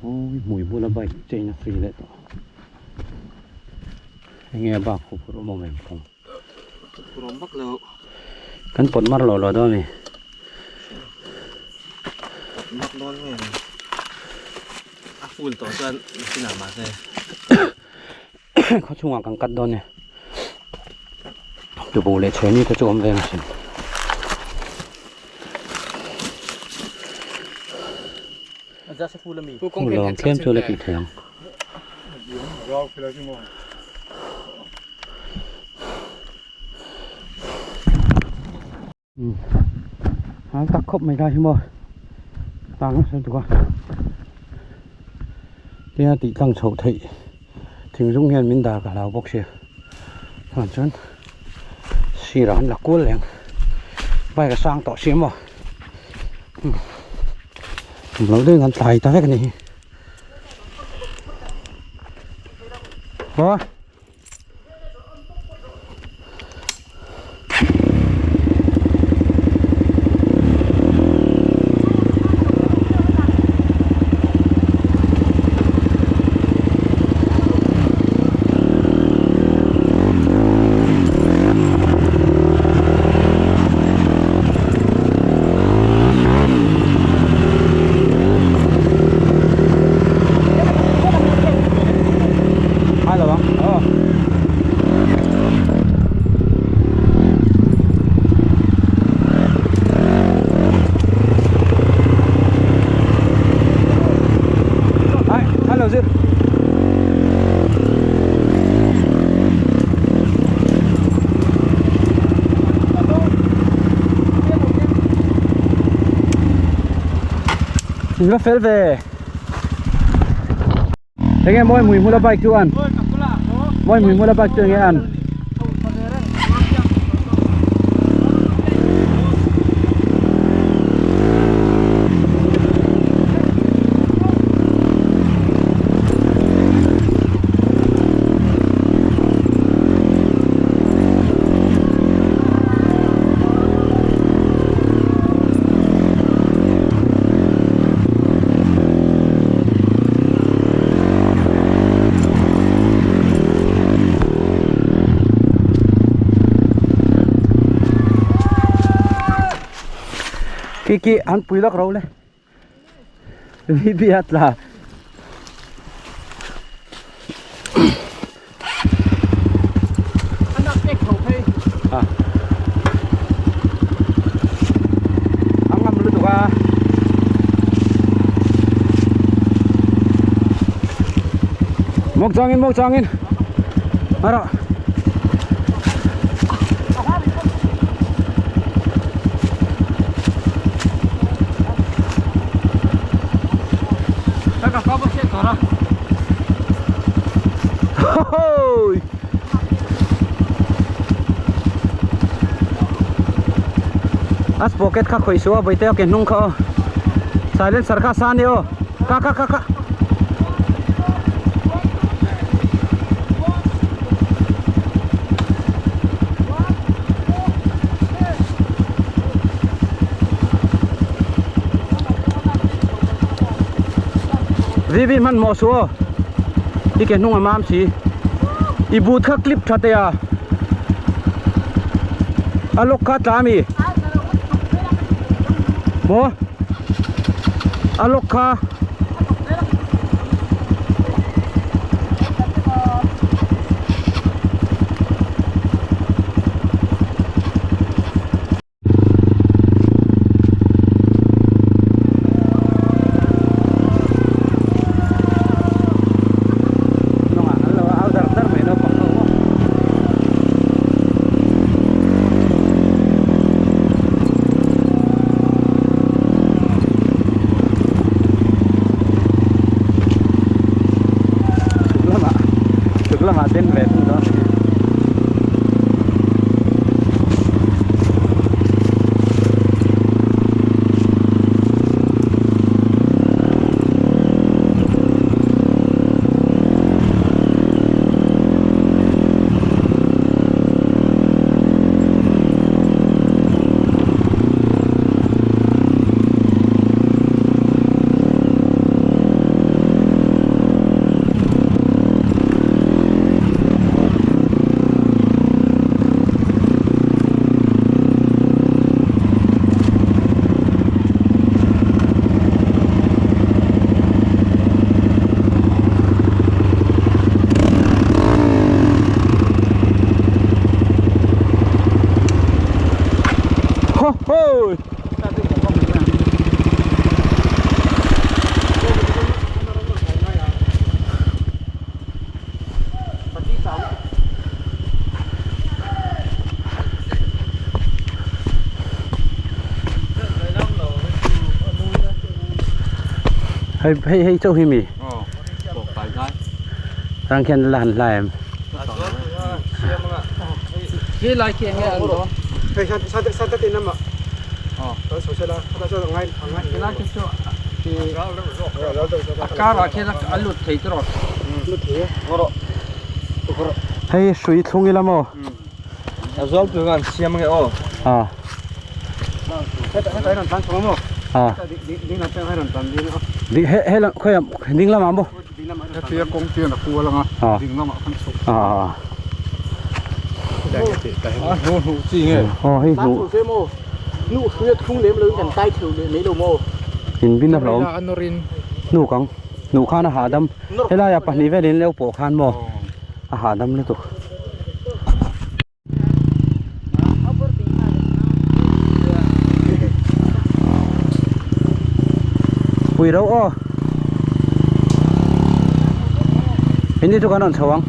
Awi hmui bula bike chain a free leh tawh enge a bak hup hup awm awm em kawng kan pawt mar lo lo dawn a ni. A full tawh chuan nakinah mahse. Khaw chhungah kan cut dawn e. Tubo leh chhehni te chu awm veng asin. Full lo ang tlem chu la tih theih ang. Hal tak khawp mai lai hi maw tang nasa lutuk a tia tih tlang chhoh theih thing zung hian min dar ka hlau bawk sia chuan chuan sirah an la kual leh ang bike a sang tawh sia maw tum loh deuhin kan tlai ta vek a ni hi aw. Va fel ve Enge mawi hmui hmula bike chu an mawi hmui hmula bike chu enge an Kiki an pui lak ro le VB a tla A ngam lutuk a. Mawk changin mawk changin a rawh. A pocket kha khawih suh a bawihte a ke hnung kha aw silencer kha a sa ania aw ka ka ka ka. VV hmanhmawh suh aw i ke hnung a mam si i but kha clip tha teh a a lock kha tla ami maw a lock kha Hei hei hei chauh hi mi rang khian la han hlai em Hei hrui thlung ila maw? A zual tu ngan siam nge aw. A. A. Ding he he lam khoi ding lamah maw? Hetia kawng pian a kual anga ding lamah khan chhuk. A a. A hnu hnu chi nge? Aw hei hnu. In bin a hlawm. Hnuk ang. Hnuh khan a hahdam. Helaiah pahnih velin leu pawh khan maw a hahdam lutuk. Pui reuh aw. Hindi chu kan rawn chho ang.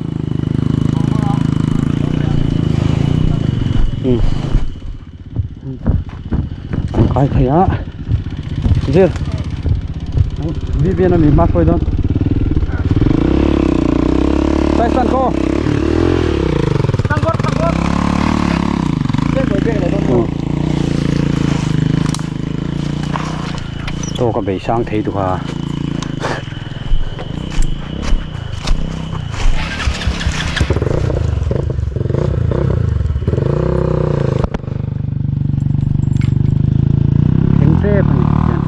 Um. An kai thei a zir Vivian a mi hma hruai dawn Tyson ko to ka bei sang thei duh a Thleng tep a ni hian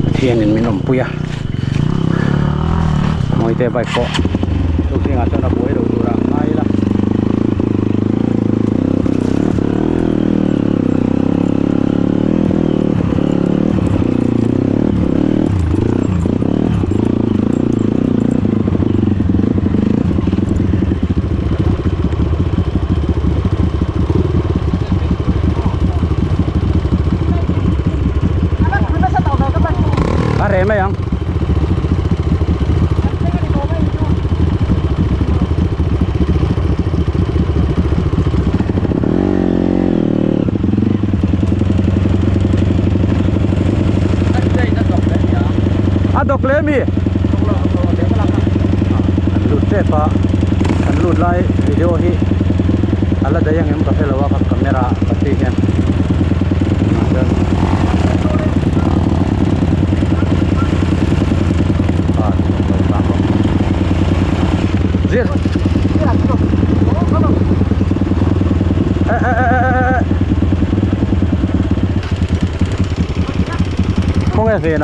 Pathianin min awmpui a Mawite bike pawh chu zingah chuan a buai lo tur a ngai ila. A reh mai ang. A dawk leh mi? An lut tep a, an lut lai video hi a la daih ang em ka hre lo a ka camera battery hian Zir. Ê ê ê ê ê. Khawnge ven a?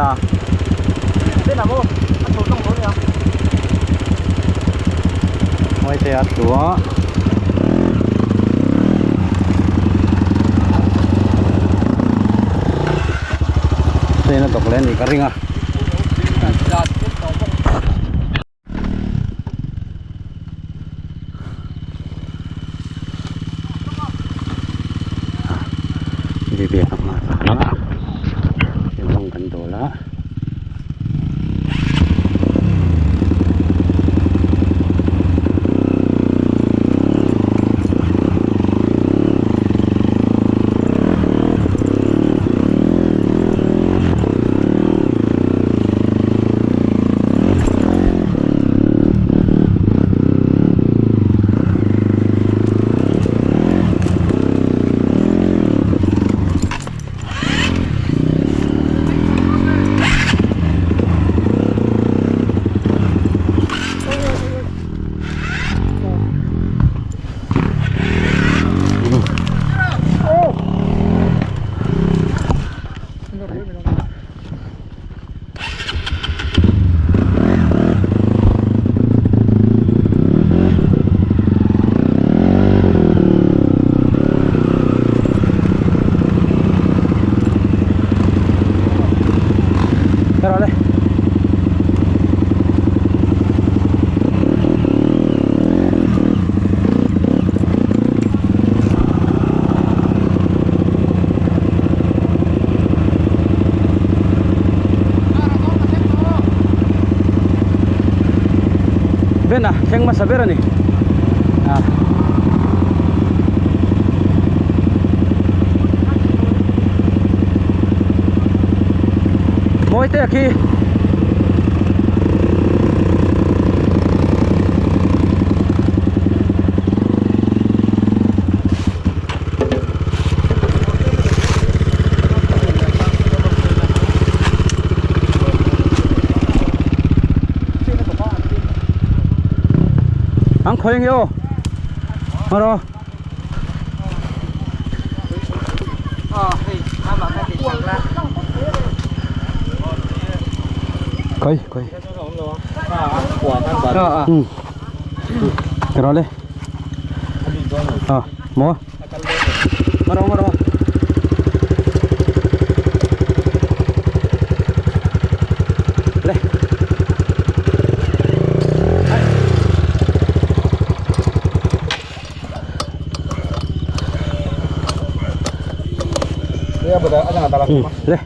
Ngawi te a tlu a. Train a dawk leh a nih ka ring a. Bibiak a hma a rawng kan dawl a. thleng hmasa ber a ni ah. Mawi te a khi. Ang khoi nge aw maro khoi khoi ừ rồi le à mo maro maro le le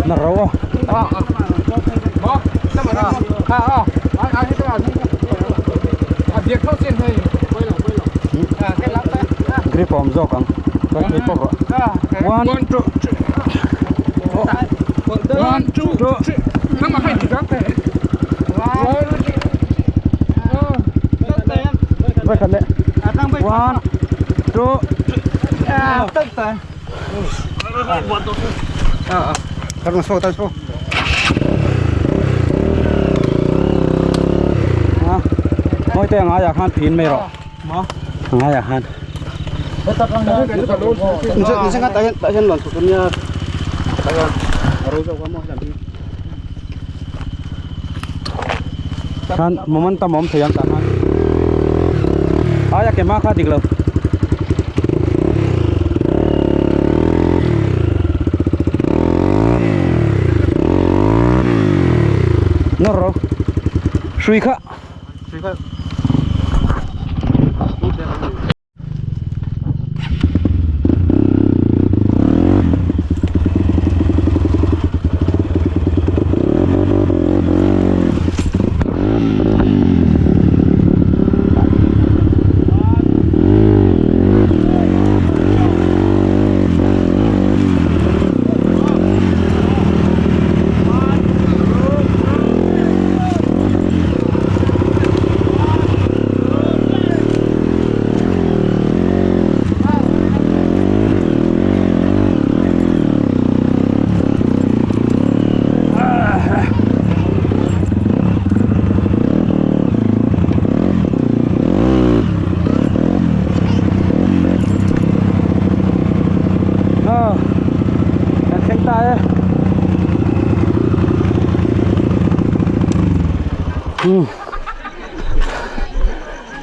na ro grip awm zawk ang chuan pawp rawh one two one two three vai khat leh one two mawi te ngaiah khan phin mai rawh ngaiah khan khan momentum awm thei ang tah khan aia ke hma kha dik lo. Nawr ro hrui kha. Kan thleng ta e.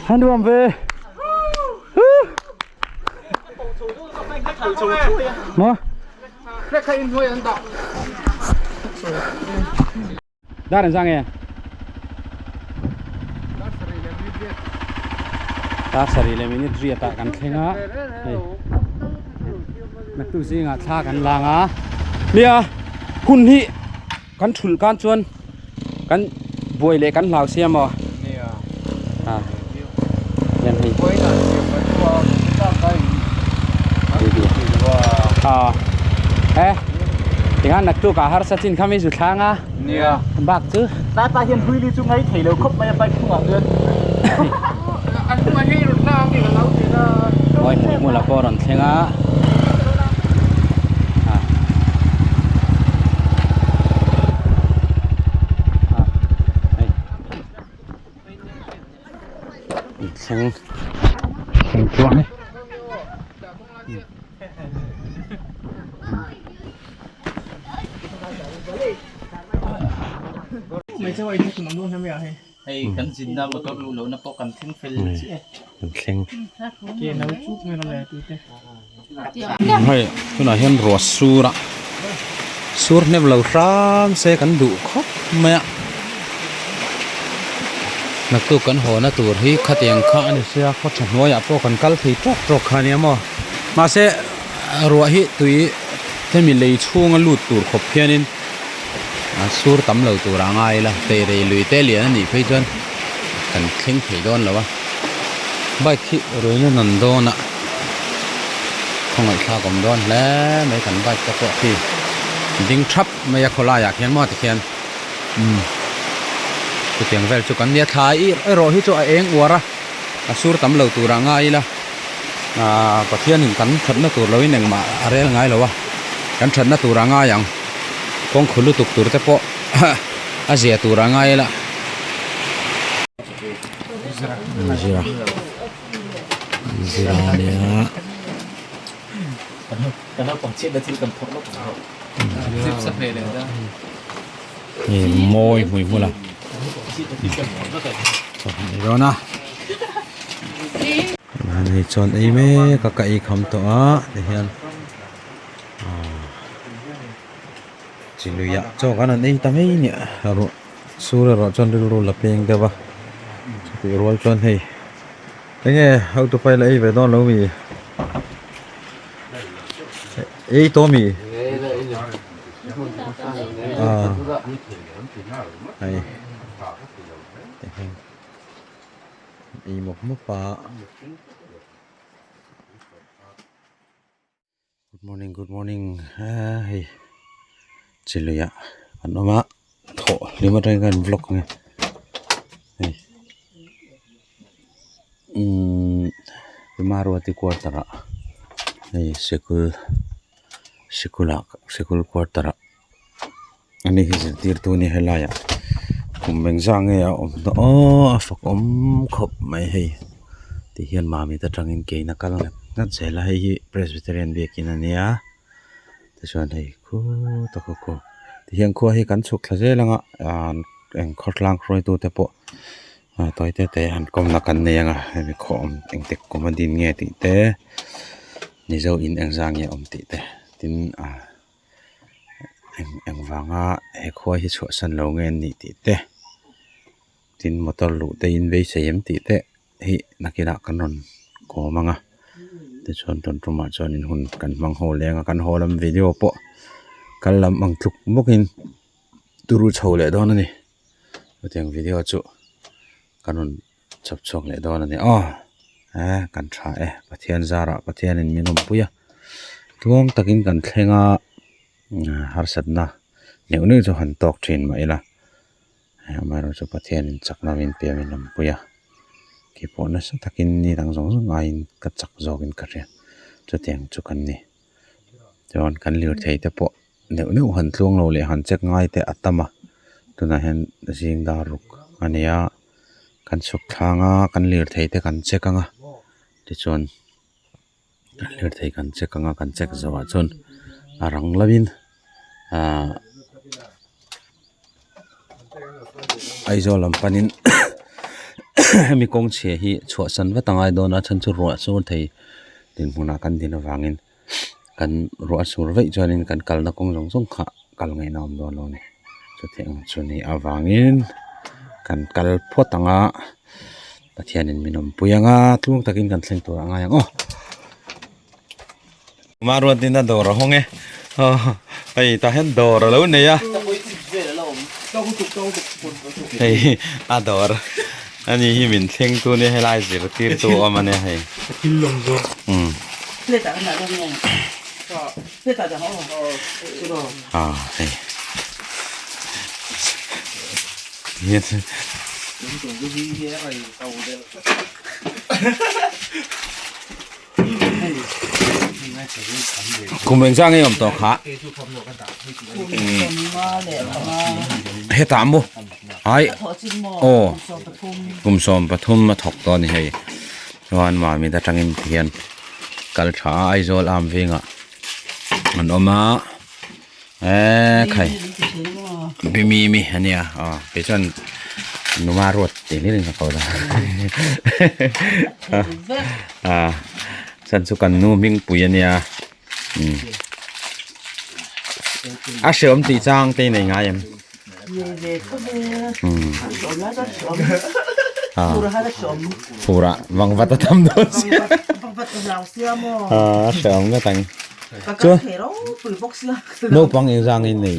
An nuam ve. Maw? Dar an zang e. Dar sarih leh minute riat ah kan thleng a. Hei. Naktuk zingah thla kan lang a. Nia hun hi kan thulh kan chuan kan buai leh kan hlau sia maw? Nia. A. Hian hei. A. E. Tikhan naktuk ah harsa chin kha mi zu thlang a. Nia. Bak chu. Ta ta hian hui li chu ngai thei lo khawp mai a bike chungah chuan. Mawi hmuh hmuh la pawh a rawn thleng a. Thleng thleng tluang e. Hei kan zinna motor luh lohna pawh kan thleng fel chiah e. Kan thleng. Hei tunah hian ruah sur a sur hnem lo hram se kan duh khawp mai a naktuk kan haw na tur hi khatiang kha a ni sia khaw tha hnuaiah pawh kan kal thei tawk tawk kha ania maw mahse ruah hi tui hemi lei chhunga lut tur khawp hianin. A sur tam lo tur a ngai ila teirei lui te lian a nih phei chuan kan thleng thei dawn lo a bike hi ruihna nan dawn a khawngaihthlak awm dawn hle mai kan bike te pawh khi ding thap mai a khawlaiah khian maw tikhian umm chutiang vel chu kan nia thla erawh hi chu a eng uar a a sur tam lo tur a ngai ila ahh Pathianin kan thatna tur loin engmah a rel ngai lo a kan thatna tur a ngai ang kawng khu lutuk tur te pawh a zia tur a ngai ila zira zira ania hei mawi hmui hmul a chawhmeh dawn a mahni chuan ei mek a ka ei kham tawh a tihian chi luiah chaw kan han ei ta mai nia ruah sur erawh chuan rilru la peng deuh a chutih rual chuan hei enge hotupa ila ei ve dawn lo mi ei tawh mi ah hei ei mawp mawp a. Good morning good morning hei chi luiah an awm a thawh hlim atangin khan vlog ang e hei umm Maruati quarter ah hei sikul sikul ah sikul quarter ah ani hi zirtirtu a ni helaiah kum engzah nge a awm tawh aw a fak awm khawp mai hei tihian mamit atangin ke in a kal ngat ngat zel a hei hi presbyterian biakin a nia tichuan hei khutah khaw khaw tihian khua hi kan chhuk thla zel anga ah eng khawtlang hruaitu te pawh ah tawi te te han kawmna kan nei anga hemi khaw awm engtik kum a din nge tih te mizo in engzah nge awm tih te tin ah. Eng eng vanga he khua hi chhuahsan lo nge an nih tih te tin motor luh te in beisei em tih te hi nakinah kan rawn kawm ang a tichuan tun tumah chuanin hun kan hmang ho leng a kan haw lam video pawh kal lam ang tluk bawkin turu chho leh dawn a ni chutiang video chu kan rawn chhawp chhuak leh dawn a ni aw eh kan tha e Pathian zarah Pathianin min awmpui a tluang takin kan thleng a harsatna neuh neuh chu han tawk thin mah ila amaherawhchu chu Pathianin chakna min pe a min awmpui a keipawh nasa takin ni dang zawng zawng aiin ka chak zawkin ka hria chutiang chu kan ni chuan kan lirthei te pawh neuh neuh han tluang lo leh han check ngai te a tam a tunah hian zing dar ruk a ni a kan chhuk thlang a kan lirthei te kan check ang a tichuan kan lirthei kan check ang a kan check zawh ah chuan a rang lovin ahh Aizawl lam panin hemi kawng chhia hi chhuahsan vat a ngai dawn a chhan chu ruah sur thei dinhmunah kan din avangin. Kan ruah sur veih chuanin kan kalna kawng zawng zawng kha kal ngaihna a awm dawn lo a ni chutiang chu ni avangin kan kal phawt ang a Pathianin min awmpui ang a tluang takin kan thleng tur a ngai ang aw. Maruatin a dawr a hawng e hei tah hian dawr a lo nei a hei a dawr ani hi min thleng tu nia helai zirtirtu awm a nia hei. Ah hei Kum engzah nge awm tawh kha hetah maw ai aw kum 13 a thawk tawh a ni hei chuan mamit atangin tihian kal tha a Aizawl arm vengah an awm a eee khai bi mi mi ania aw kei chuan numa ruat tih hlir in ka ko ta a chuan chu kan nu hming pui ania umm a hreawm tih chang te i nei ngai em umm a fur ah vangvat a tam dawn sia a hreawm ngawt ang chuan naupang engzang in nei.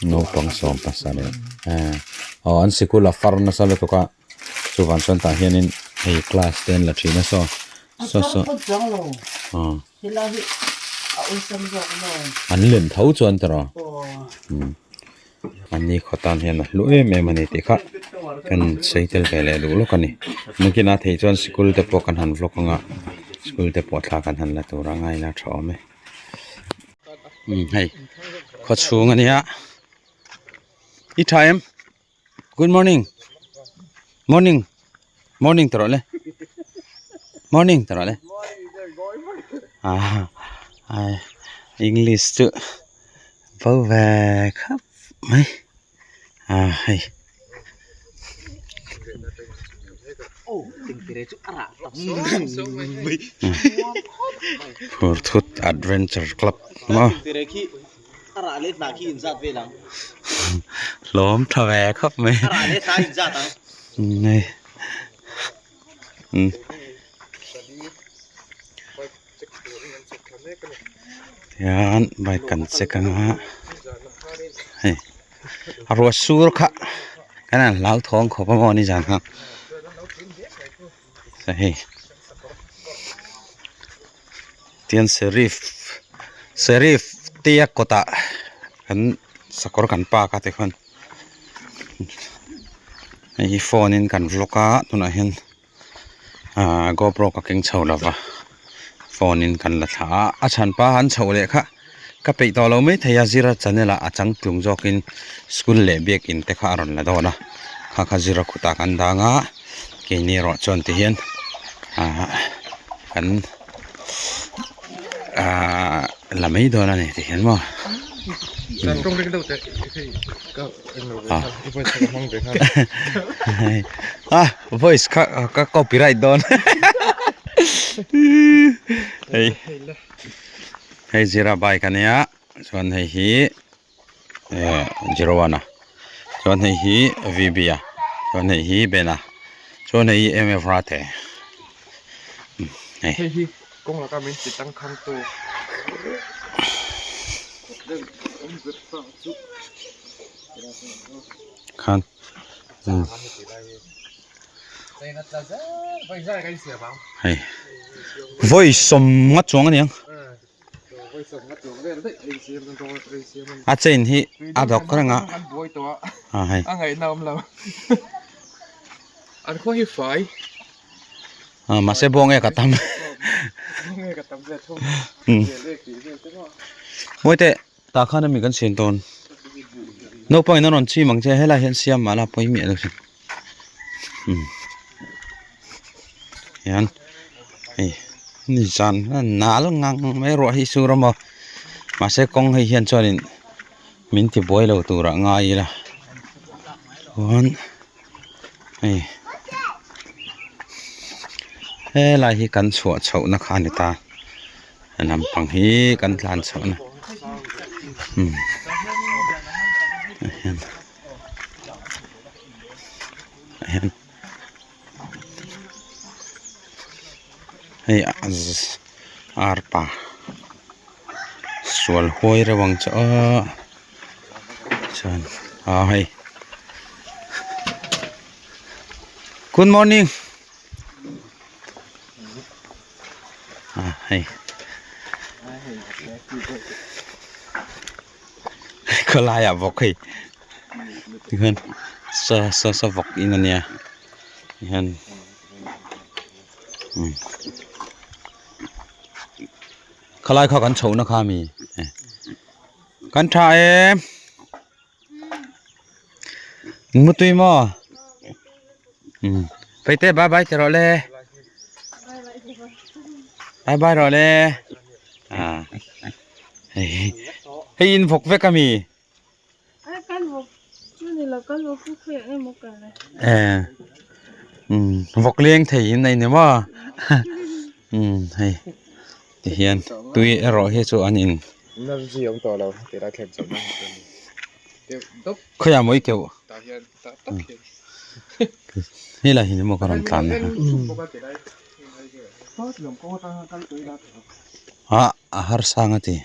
Naupang 17 eh aw an sikul a far nasa lutuk a chuvang chuan tah hianin hei class te an la thin a saw saw saw aw an lem tho chuan tiraw umm an ni khaw tan hian a hlu em em a ni tih kha kan sawi tel ve leh duh lawk a ni nakinah theih chuan sikul te pawh kan han vlog ang a sikul te pawh thla kan han la tur a ngaina tha awm e. Umm hei khaw chhung a nia i tha em good morning morning morning tawh rawh le morning tawh rawh le ah ai english chu bo ve khap mai ah hei. Phurthut adventure club maw hlawm tha ve khawp mai hei tihian bike kan check anga hei a ruah sur kha kan han hlauthawng khawp a maw ni zan kha hei tihian serif serif tia kawtah kan sakawr kan park a tikhuan hei hi phone in kan vlog a tunah hian ahh gopro ka keng chho lo va phone in kan la thla a a chhan pa han chhoh leh kha ka peih tawh lo mai thei a zira channel ah a changtlung zawk in school leh biakin te kha a rawn la dawn a kha kha zira khutah kan dang a keini erawh chuan ti hian ahh kan ahh la mai dawn a ni ti hian maw. Ah voice kha ka copyright dawn hei hei zira bike ania chuan hei hi eh zero one a chuan hei hi V B a chuan hei hi Ben a chuan hei hi M F Rate hei. Hei hi kawng laka min ti tangkhang tu. Khan hei vawi sawm nga chuang a niang a chain hi a dawk reng a a hei a mahse bawng e ka tam mawite tah khan ami kan siam dawn naupang in a rawn chim ang che helai hian siam mahla pawi miah lo hian hei ni zan nal ngang mai ruah hi sur a maw mahse kawng hei hian chuanin min ti buai lo turah ngai ila chuan hei helai hi kan chhuah chhoh na kha a ni ta lampang hi kan tlan chhoh na umm ah hian. Hian hei arpa sual huai reuh ang che aw chuan ah hei good morning ah hei khawlaiah vawk hei tikhian saw saw saw vawk in ania tihian umm khalai kha kan chhohna kha ami kan tha em mutui maw umm paite bye bye ti rawh le bye bye rawh le ah hei hei in vawk vek ami. Eh umm vawk leng thei in a ni maw umm hei ti hian tui erawh hi chu an in khawiah maw i keuh helai hi ni maw ka rawn tlan na ah a harsang a ti.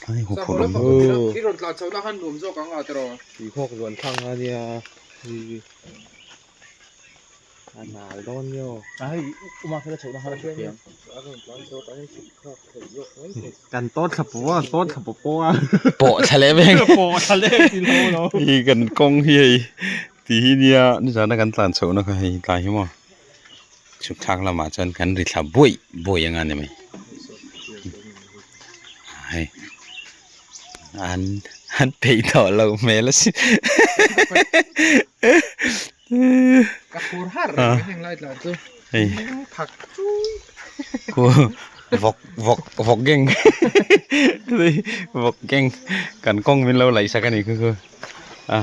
Ai haw phurh awm I rawn tlan chhoh na khan nuam zawk ang a tiraw. Tuikhawk zuan thlang a nia hei a nal dawn nio. Kan tawn thla pawh a tawn thla pawh pawh a. Pawh thla leh veng. Pawh thla leh ti lo lo. Hi kan kawng hi hei ti hi nia nizana kan tlan chhoh na kha hei tlai hi maw chhuk thlak lamah chuan kan ri thla buaih buaih anga ni mai hei an an peih tawh lo hmel asin Ka phur har reng heng lai tlan chu. Hei khu vawk vawk vawk geng vawk geng kan kawng min lo laih sak a ni khu khu a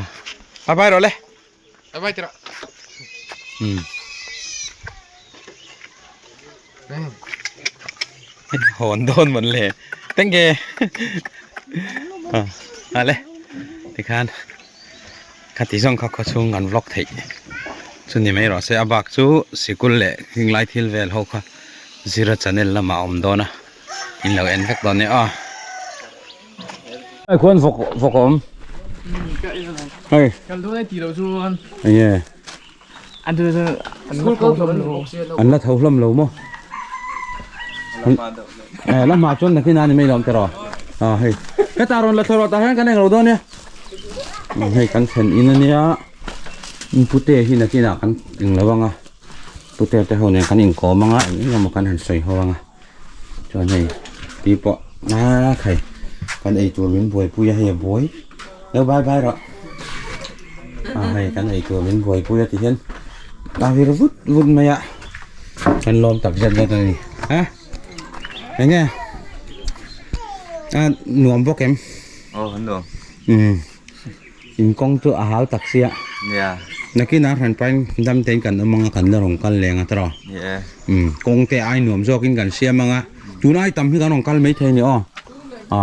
bye bye rawh le bye bye tira hawn dawn mawn le thank you a le tikhan Khati zawng kha khawchhung an vlog theih chu ni mai rawh se a bak chu sikul leh hringlai thil vel ho kha zira channel lamah a awm dawn a in lo en vek dawn nia aw. Hei khuan vawk vawk a awm hei kal dawn e tih loh chuan enge an chu chu an la tho hlawm lo maw eh la hma chuan nakin a ni mai lo awm tiraw a hei heta rawn la thla rawh tah hian kan englo dawn nia hei kan thlen in ania pute hi nakinah kan englo anga pute te ho nen kan inkawm anga eng eng emaw kan han sawi ho anga chuan hei tui pawh a khai kan eitur min buaipui a hei a buai lo bye bye rawh a hei kan eitur min buaipui a ti hian a vir vut vut mai a kan lawm tak zet zet a ni a eng nge a nuam bawk em aw nuam um in kawng chu a hau tak sia nia nakinah hran pain dam tein kan awm anga kan la rawn kal leng a tawh ni e um kawng te ai nuam zawkin kan siam anga tuna ai tam hi kan rawn kal maithei a ni aw a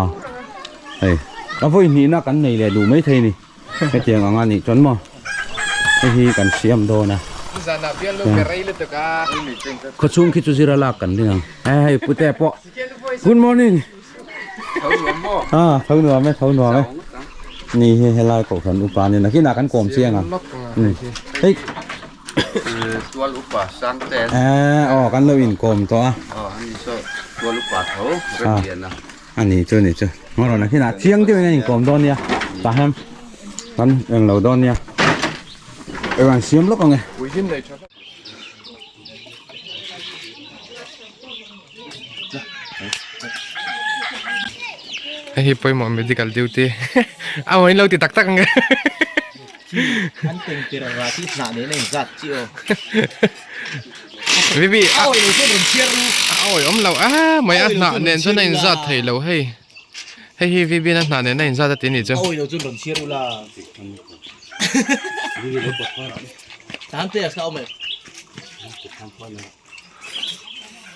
hei a vawi hnihna kan nei leh duh maithei a ni hetiang anga nih chuan maw hei hi kan siam dawn a khawchhung khi chu zira lak kan ring ang hei pute pawh good morning. A tho nuam e tho nuam e ni hi helai kohhran upa ania nakinah kan kawm chiang ang hei tual upa sang ten eh aw kan lo inkawm tawh a aw ani saw tual upa tho retian a ani chu ni chu ngaw nakinah chiang deuhin an inkawm dawn nia tah hian kan englo dawn nia eng an siam lawk ang e. Hei hi pawimawh medical duty a awm in lo ti tak tak ang e an teng tir ang tih hnah nen a inzat chi aw Bibi a awi lo chuan rawn chhiar ru a awi awm lo a mai a hnah nen chuan a inzat thei lo hei hei hi Bibi a hnah nen a inzat a ti ni chu a awi lo chuan rawn chhiar ula tan te a sa awm e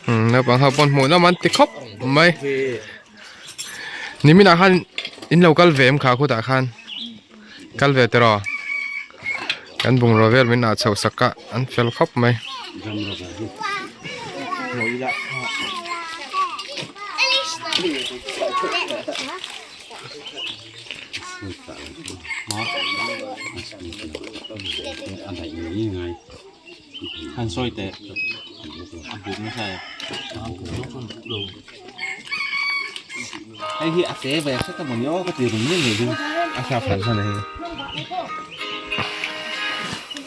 Naupang ho pawn hmuh nawm an ti khawp mai niminah khan in lo kal ve em kha khutah khan kal ve tiraw kan bungraw vel min ah chhoh sak a an fel khawp mai. Han sawi teh a buk nasa e hei hi a te ve hret a mawni aw ka ti rum rum ngei ding a hriat hran hran a hei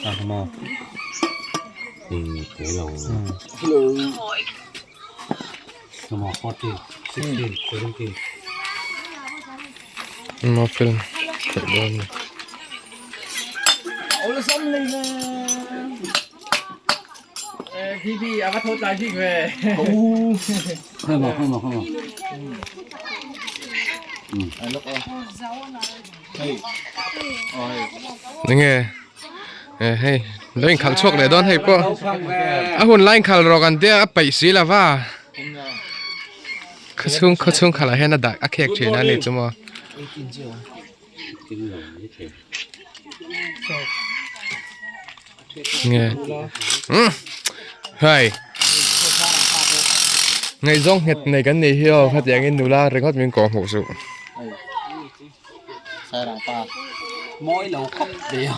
a maw te lo maw 14 16 17 maw film theih dawn ni enge eh hei lo inkhalh chhuak leh dawn hei pawh a hun lai inkhalh rawh kan tia a peih si lova khawchhung khawchhung khalh ah hian a dah a khek thin a ni chu maw. Nge umm hei ngaihzawng nghet nei kan nih hi aw khatiangin nula ringawt min kawh hmuh suh. Mawi lo khawp mai a.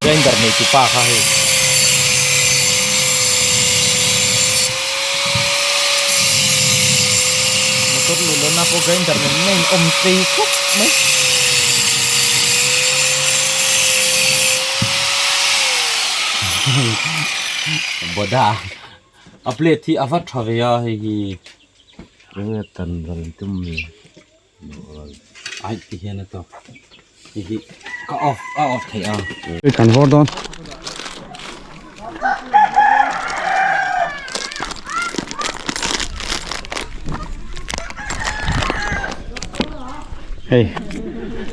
Grinder nei tu pa kha hei. Motor luh lohna pawh grinder nen mai in awm tei khawp mai. Boda a plate hi a va tha ve a hei hi. Enge tan ral tum ni. Ai ti hian a tawp hei hi ka off a off theih a. Kan vawr dawn. Hei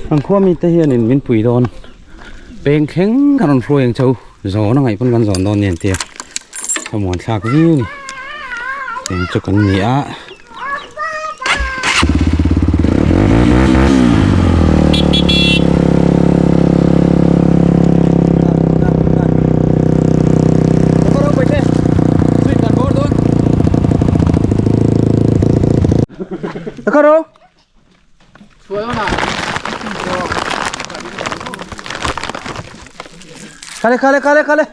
kan khua mi te hianin min pui dawn peng thleng kan rawn hruai ang chho zawn a ngaih pawn kan zawn dawn nen tia thlamuan thlak viau a ni eng chu kan ni a. Khale khale khale khale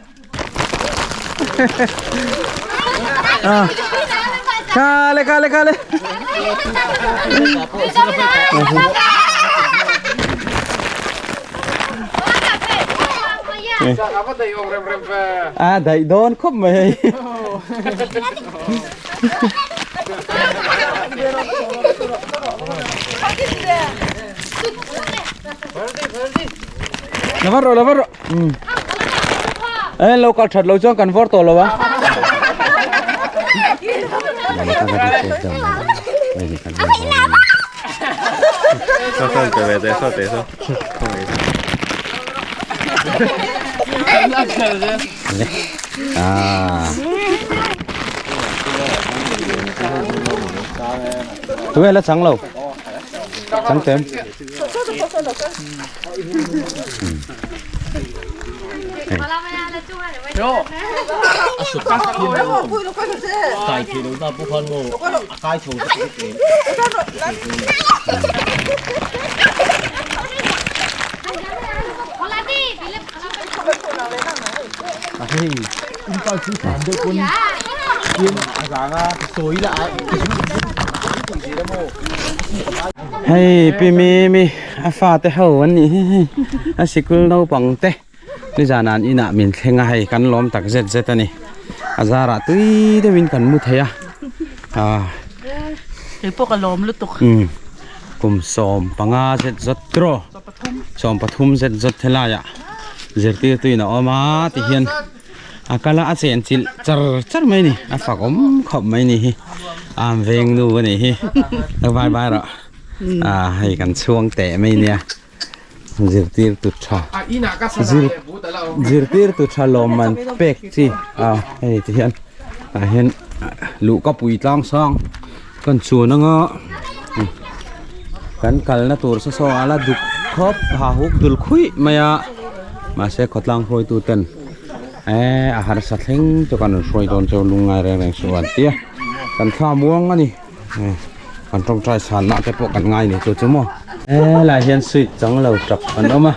khale khale khale a daih dawn khawp mai hei La var rawh la var rawh Ê lo kal that lo chuan kan vawr tawh lo a À. Tụi em là trắng lâu. Trắng tem. Hei pi mi mi a fate ho an nih hi hei a sikul naupang te nizan ah an inah min thleng a hei kan lawm tak zet zet a ni a zarah tui deuhin kan mu thei a ah Keipawh ka lawm lutuk. Umm kum sawm panga zet zawt tiraw sawm pathum zet zawt helaiah zirtirtuin a awm a tihian a kal a a chen chilh char char mai a ni a fak awm khawp mai a ni hi am veng nu a nih hi vai vai rawh ah hei kan chhuang teh mai nia zirtirtu tha zirtirtu tha lawmman pek chi ah hei ti hian tah hian luhka pui tlang sang kan chuan anga kan kalna tur saw saw a la duk khawp ha huk dul khuih mai a mahse khawtlang hruaitu ten eh a harsa thleng chu kan rawn hruai dawn chu lungngai reng reng suh an tia kan thla muang a ni kan tawngtai chhanna te pawh kan ngai ni chu chu maw helai hian sweet chang lo tap an awm a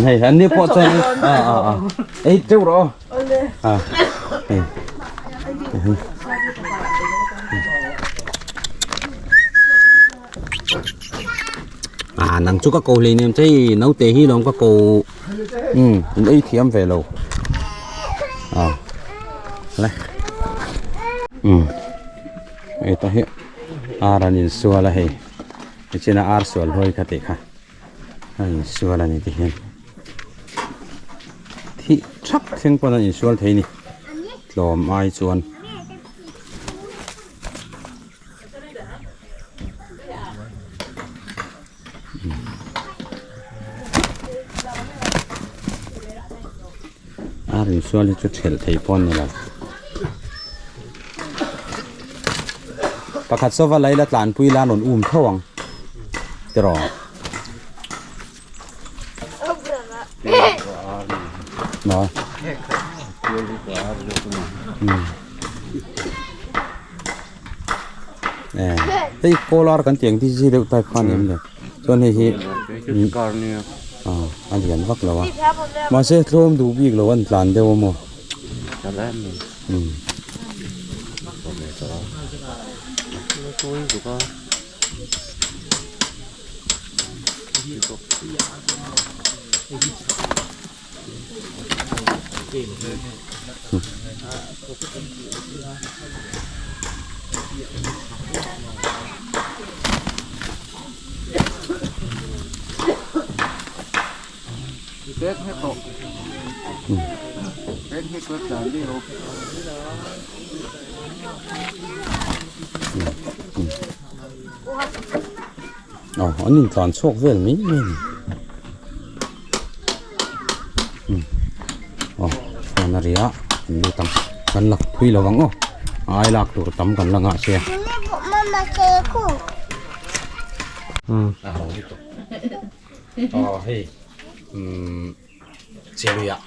hei an ni pawh chuan a a a ei teuh rawh aw a hei a nang chu ka ko hlei nem chei naute hi lawm ka ko um in ei thiam ve lo a le um hei ta hi ar an insual a hei tichuan ar sual hawi kha tih kha a insual a ni ti hian thih thap thleng pawn an insual thei a ni tlawm ai chuan. A rin sual hi chu thelh thei pawh a ni lo pakhat saw va lei la tlanpui la rawn um tho ang tiraw maw. Hei kolar kan tih ang chi deuh type kha a ni em le chuan hei hi a lian vak lo a mahse tlawm duh bik lo an tlan deuh a maw. Aw an intlan chhuak vel mai mai a ni aw phone a ri a an lut ang kan la phui lo ang aw a ai lak tur tam kan la nghah sia a ho lutuk aw hei umm Chiluia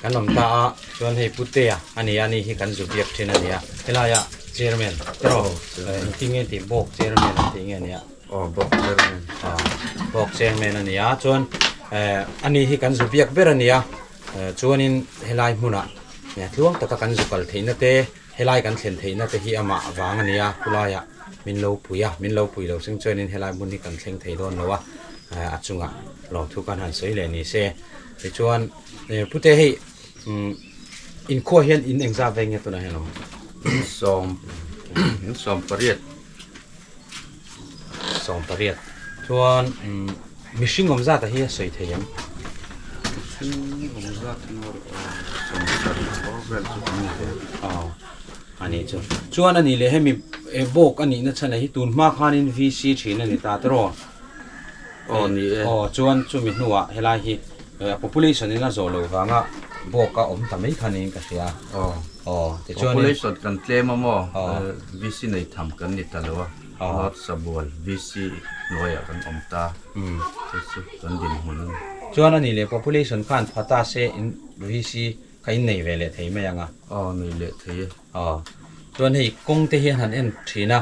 kan awm ta a chuan hei Putea a ni a ni hi kan zu biak thin a ni a helai ah chairman erawh engtin nge tih bawk chairman an tih nge a ni a aw bawk chairman aw bawk chairman a ni a chuan eh a ni hi kan zu biak ber a ni a chuanin helai hmunah tluang taka kan zu kal theihna te helai kan thlen theihna te hi amah vang a ni a khulaiah min lo pui a min lo pui lo cheng chuanin helai hmun hi kan thleng thei dawn lo a a chungah lawmthu kan han sawi leh ni se tichuan pute hei umm inkhua hian in engzat veng nge tunah hian a awm sawm in sawm pariat sawm pariat chuan umm mihring awm zat ah hi a sawi thei em mihring awm zat hi sawm sarih bawr vel chu kan ni ve aw a nih chu chuan a nih leh hemi bawk a nihna chhan ah hi tun hma khanin VC thin a ni ta tiraw aw ni e aw chuan chumi hnuah helai hi population in a zawh loh vanga bawk a awm ta mai kha niin ka hria aw aw tichuanin population kan tlem a maw VC nei tham kan ni ta lo a North Sabual VC hnuaiah kan awm ta chu chu kan dinhmun a ni. Chuan a nih leh population khan pha ta se in VC kha in nei ve leh thei mai ang a. Aw nei leh thei e. Aw chuan hei kawng te hian han en thin a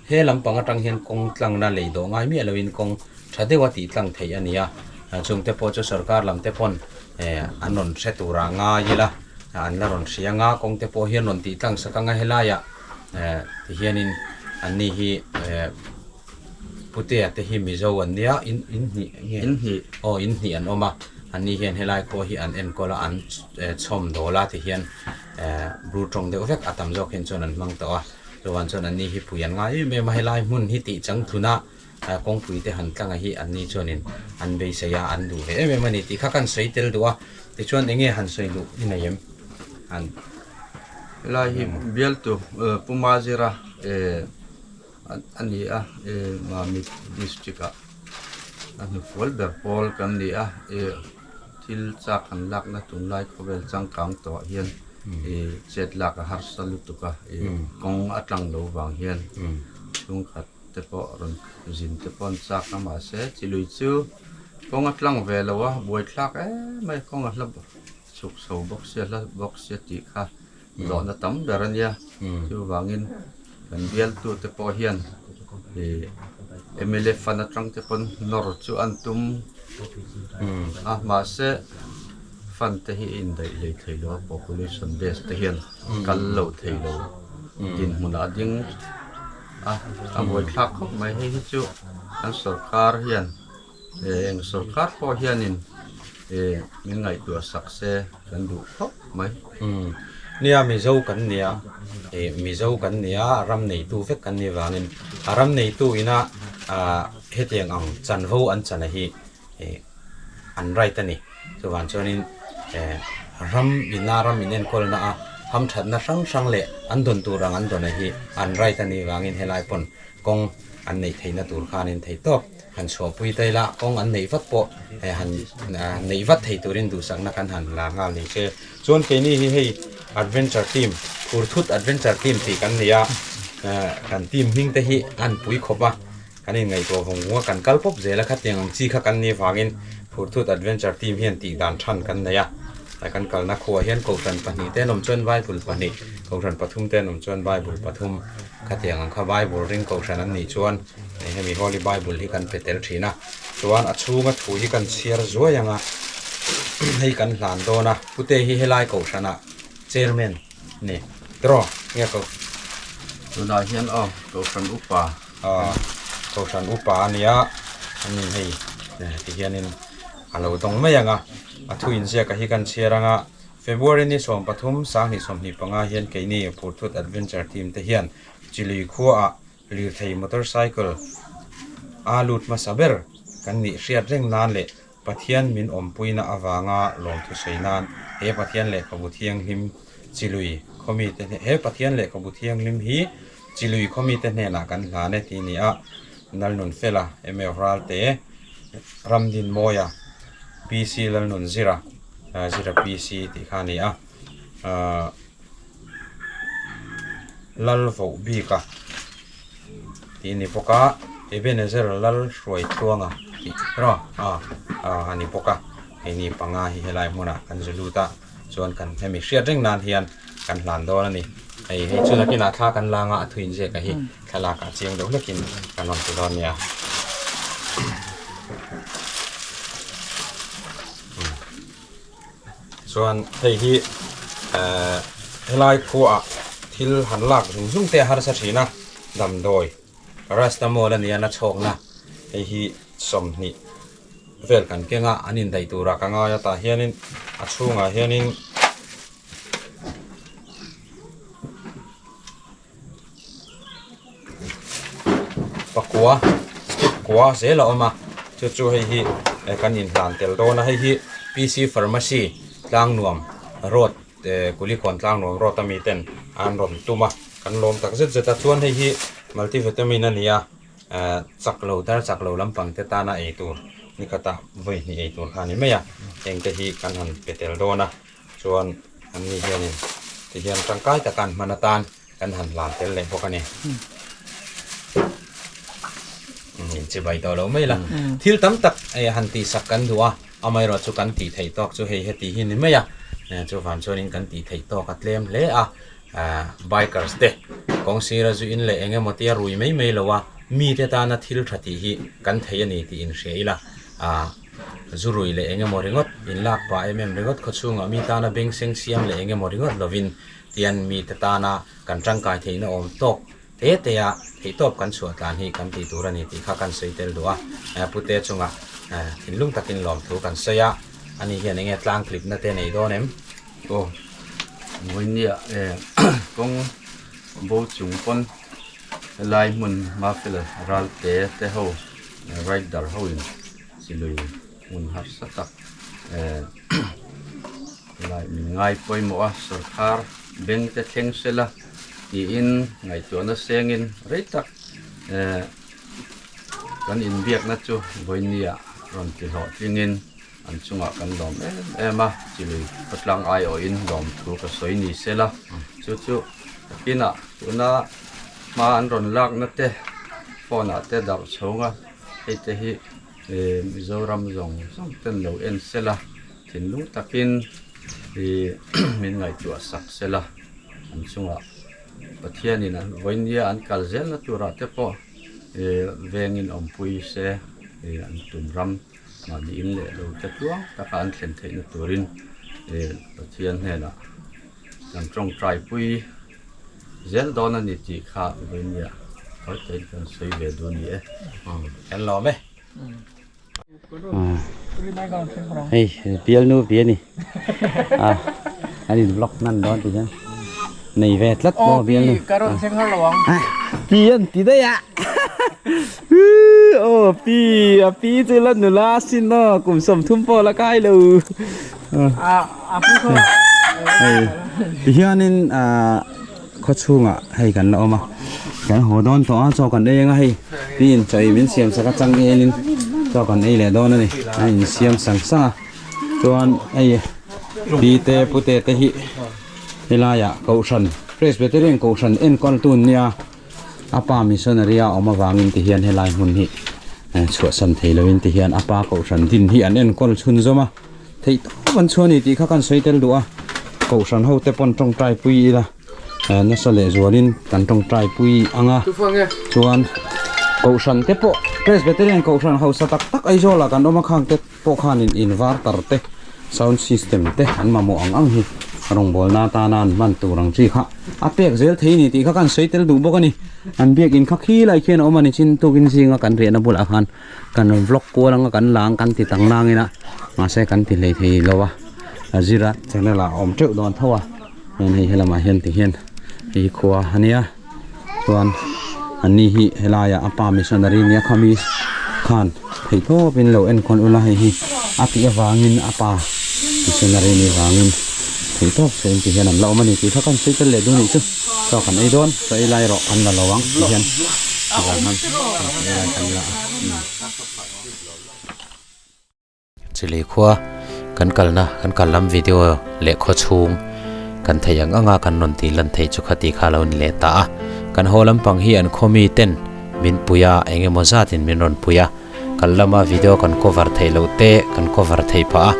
he lampang atang hian kawng tlangna lei dawh ngai miah loin kawng tha deuha tih tlang theih a ni a chung te pawh chu sorkar lam te pawn eh an rawn hre tur ah ngai ila an la rawn hria anga kawng te pawh hian rawn tih tlang sak anga helaiah eh ti hianin an ni hi eh Putea te hi Mizo an nia in in hnih nge In hnih. Aw in hnih an awm a an ni hian helai pawh hi an enkawl a an chhawm dawl a ti hian eh bru tawng deuh vek a tam zawk hian chuan an hmang tawh a chuan chuan an ni hi pui an ngai em em a helai hmun hi tih chang tlun a kawngpui te han tlanga hi an ni chuanin an beisei a an duh ve em em a ni tih kha kan sawi tel duh a tichuan eng nge han sawi duh i nei em han Helai hi bialtu Puma zira eh a ni a eh Mamit district ah a hnufual ber pawl kan ni a eh thil chak han lakna tunlai khawvel changkang tawh ah hian eh chet lak a harsa lutuk a eh kawng a tlang lo vang hian chhungkhat te pawh rawn zin te pawh an chak a mahse chi lui chu kawng a tlang ve lo a buaithlak em mai kawng a hla chhuk chho bawk sia hla bawk sia tih kha zawhna tam ber a nia chuvangin kan bialtute pawh hian ih mla fund atang te pawn nawr chu an tum a mahse fund te hi a indaih hlei thei lo a population base te hian kal lo thei lo dinhmunah a ding a a buaithlak khawp mai hei hi chu kan sorkar hian eng sorkar pawh hianin ih min ngaihtuah sak se kan duh khawp mai. Nia Mizo kan nia ih Mizo kan nia ram neitu vek kan nih vangin a ram neitu ina ah hetiang ang chanvo an chana hi ih an right a ni chuvang chuanin eh ram ina ram in enkawlna a hamthatna hrang hrang leh an dawn tur ang an dawn a hi an right a nih vangin helai pawn kawng an neih theihna tur khanin theih tawp. Han chhuahpui ta ila kawng an neih vat pawh eh han neih vat thei turin duhsakna kan han la nghal ni se. Chuan keini hi hei adventure team Phurthut adventure team tih kan nei a eh kan team hming te hi an pui khawp a kan inngaihtuah vawng vawng a kan kal pawp zel a khatiang ang chi kha kan nih vangin Phurthut adventure team hian tih dan than kan nei a. Kan kalna khuaah hian kohhran pahnih te an awm chuan Bible pahnih, kohhran pathum te an awm chuan Bible pathum khatiang ang kha Bible ring kohhran an nih chuan hemi Holy Bible hi kan pe tel thin a. Chuan a chhunga thu hi kan chhiar zuai ang a, hei kan hlan dawn a. Pute hi helai kohhranah chairman a ni tiraw nge ko. Tunah hian aw kohhran upa. Aw kohhran upa a nia ani hei tihianin a lo dawng mai ang a, a thu inziak a hi kan chhiar ang a, February ni 13 2025 hian keini Phurthut Adventure Team te hian Chilui khuaah lirthei motorcycle a lut hmasa ber kan nih hriat reng nan leh Pathian min awmpuina avanga lawmthu sawi nan he Pathian lehkhabu thianghlim Chilui khawmite he Pathian lehkhabu thianghlim hi Chilui khawmite hnenah kan hlan e tih a ni a, Lalnunfela, MF Ralte, Ramdinmawia, PC Lalnunzira, Zira PC tih kha a ni a, Lal voh bik a tih a ni bawk a, Ebenezer Lal hruai tluanga tih erawh a ni bawk a, keini panga hi helai hmunah kan zu lut a, chuan kan hemi hriat reng nan hian kan hlan dawn a ni. Hei hei chu nakinah thla kan langa a thuin ziak a hi thlalak ah chiang deuh hlekin kan rawn ti dawn nia. Chuan hei hi eh helai khuaah thil han lak zung zung te a harsa thin a, damdawi paracetamol a nia na chhawkna hei hi 20 vel kan keng a, an indaih turah ka ngai a tah hianin a chhungah hianin pakua step kua zel a awm a chu chu hei hi kan inhlan tel dawn a hei hi P C pharmacy Tlangnuam road Kulikawn Tlangnuam road ami ten an rawn tum a kan lawm tak zet zet a chuan hei hi multivitamin a ni a chak lo dar chak lo lampang te tana ei tur ni khatah vawi hnih ei tur kha a ni mai a heng te hi kan han pe tel dawn a chuan an ni hianin tihian tangkai taka an hman atan kan han hlan tel leh bawk a ni. Inchibai tawh lo mai la. Thil tam tak han tihsak kan duh a, amaherawh chu kan tih theih tawk chu hei heti hi ni mai a, chuvang chuanin kan tih theih tawk a tlem hle a, bikers te kawng sira zu in leh eng emaw tia rui mai mai lo a, mite tana thil tha tih hi kan thei a ni tih inhria ila. Zu rui leh eng emaw ringawt, inlak pah em em ringawt khawchhungah mi tana beng seng siam leh eng emaw ringawt lovin tian mite tana kan tangkai theihna awm tawk te te a theihtawp kan chhuah tlan hi kan tih tur a ni tih kha kan sawi tel duh a. Pute chungah thinlung takin lawmthu kan sawi a, ani hian enge tlang tlipna te nei dawn em? Aw, vawinia kawng bo chung pawn helai hmun Mafela Ralte te ho rider ho in chilui hmun harsa tak helai min ngai pawimawh a sawrkar beng te thleng sela tiin ngaihtuahna sengin rei tak kan inbiakna chu vawinia rawn ti hlawhtlingin An chungah kan lawm em em a, chilui khawtlang aiawhin lawmthu ka sawi ni sela, chu chu takinah tuna hma an rawn lakna te phone ah te darh chhung a, hei te hi Mizoram zawng zawng ten lo en sela, thinlung takin ih min ngaihtuah sak sela, an chungah Pathianin an vawinia an kal zelna turah te pawh ih vengin awmpui se ih an tum ram. Mahni in leh lo te tluang taka an thlen theihna turin Pathian hnenah kan tawngtai pui zel dawn a ni tih kha vawinia hawi takin kan sawi ve duh a ni e. Kan lawm e. Hei bialnu pi a ni a an in vlog hman dawn ti hian nei ve tlat maw bialnu. Pi an ti daih a. Aw pi a pi chu la nula sin aw kum 30 pawh la kai lo hei tihianin ah khawchhungah hei kan la awm a kan haw dawn tawh a chaw kan ei anga hei piin chaw ei min siam sak a changelin chaw kan ei leh dawn a ni a insiam sang sang a chuan hei pi te pute te hi helaiah kohhran presbyterian kohhran enkawl tun nia. A pa missionary a awm avangin ti hian helai hmun hi chhuahsan thei lovin ti hian a pa kohhran din hi an enkawl chhunzawm a theih tawp an chhuah a ni tih kha kan sawi tel duh a, kohhran ho te pawn tawngtai pui ila nasa leh zualin kan tawngtai pui ang a, chuan kohhran te pawh Presbyterian kohhran hausa tak tak Aizawl ah kan awm a khang te pawh khanin inverter te sound system te an mamawh ang ang hi rawngbawlna atana an hman tur ang chi kha a pek zel thei a ni tih kha kan sawi tel duh bawk a ni an biakin kha khilai khian a awm a ni chin tukin zinga kan riahna bulah khan kan vlog kual anga kan la ang kan ti tang nangin a mahse kan ti hlei thei lo a a zira channel ah a awm teuh dawn tho a hian hei helamah hian ti hian hei hi khua a nia chuan an ni hi helaiah a pa missionary nia khami khan theih tawpin lo enkawl ula hei hi a tih avangin a pa missionary nih vangin theih tawp se in ti hian an la awm a ni tih kha kan sawi tel leh duh nih chu chaw kan ei dawn chaw ei lai erawh kan la lo ang ti hian zan han ei lai kan la a. Chile khua kan kalna kan kal lam video leh khaw chhung kan theih ang anga kan rawn tih lan theih chu khati kha lo ni leh ta a. Kan haw lampang hi an khaw mi ten min pui a, eng emaw zatin min rawn pui a. Kal lama video kan cover theih loh te kan cover theih phah a.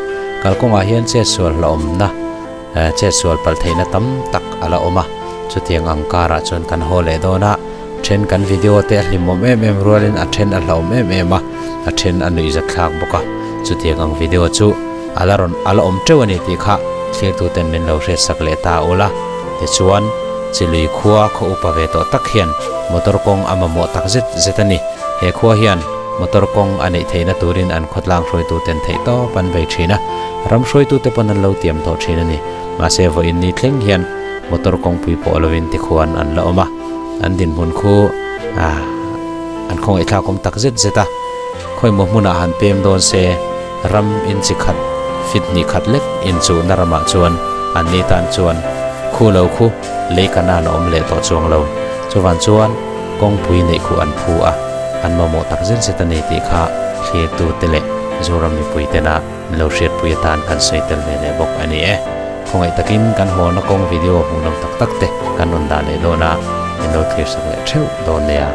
Kalkawngah hian chetsual hlauhawmna chetsual palh theihna tam tak a la awm a. Chutiang ang karah chuan kan haw leh dawn a. Then kan video te a hlimawm em em rualin a then a hlauhawm em em a, a then a nuihzat thlak bawk a. Chutiang ang video chu a la rawn a la awm teuh a ni tih kha thlirtuten min lo hriatsak leh ta ul a. Tichuan, Chilui khua khaw upa ve tawh tak hian motor kawng a mamawh tak zet zet a ni. He khua hian motor kawng a neih theihna turin an khawtlang hruaituten theihtawp an bei thin a, ram hruaitute pawn an lo tiam tawh thin a ni. Mahse, vawiin ni thleng hian motor kawngpui pawh lovin tikhuan an la awm a. An dinhmun khu ah an khawngaihthlak awm tak zet zet a, khawimaw hmunah han pem dawn se ram in chi khat fit hnih khat lek inchuhna ramah chuan an ni tan chuan khu lo khu lei kana an awm leh tawh chuang lo. Chuvan chuan kawngpui neih khu an phu a, an mamawh tak zet zet a ni tih kha thlirtute leh Zoram mipui tena lo hriatpui atan kan sawi tel ve leh bawk a ni e. Khawngaih takin kan hawnna kawng video hmuhnawm tak tak te kan rawn dah leh dawn a, min lo thlir sak leh theuh dawn nia.